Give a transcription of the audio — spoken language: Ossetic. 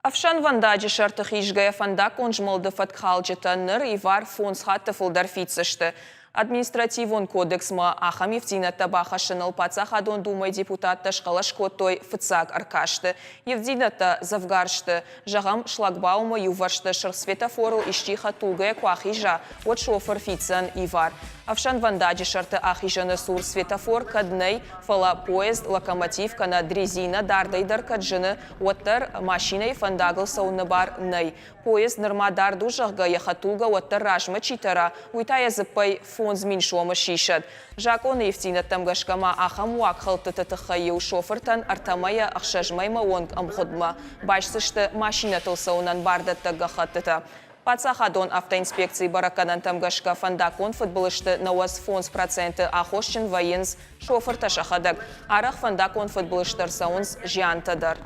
Ӕфсӕнвӕндаджы сӕрты хизгӕйӕ фӕндаггон змӕлды фӕткхалджытӕ ныр ивар фондз хатты фылдӕр фиддзысты. Административон кодексмӕ ахӕм ивддзинӕдтӕ бахӕссыныл Паддзахадон Думӕйы депутаттӕ схъӕлӕс кодтой фыццаг ӕркасты. Ивддзинӕдтӕ дзӕвгар сты. Зӕгъӕм, шлагбаумы иувӕрсты сырх светофорыл исчи хӕдтулгӕйӕ куы ахиза, уӕд шофыр фиддзӕн ивар. Ӕфсӕнвӕндаджы сӕрты ахизӕны цур светофор кӕд нӕй, фӕлӕ поезд, локомотив кӕнӕ дрезинӕ дардӕй дӕр кӕд зыны, уӕддӕр машинӕйы фӕндагыл цӕуыны бар нӕй. Поезд нырма дард у, зӕгъгӕ, йӕ хӕдтулгӕ уӕддӕр размӕ чи тӕра, уый та йӕ дзыппӕй 5000 сомы сисӕд. Закъоны ивддзинӕдтӕм гӕсгӕ ма ахӕм уагхӕлдтыты тыххӕй-иу шофыртӕн ӕртӕ мӕйӕ ӕхсӕз мӕймӕ онг ӕмгъуыдмӕ байсдзысты машинӕтыл цӕуынӕн бардӕттӕг гӕххӕттытӕ. Паддзахадон автоинспекцийы бӕрӕггӕнӕнтӕм гӕсгӕ фӕндаггон фыдбылызты 95% аххосджын вӕййынц шофыртӕ сӕхӕдӕг. Арӕх фӕндаггон фыдбылызты ӕрцӕуынц зиантӕ дӕр.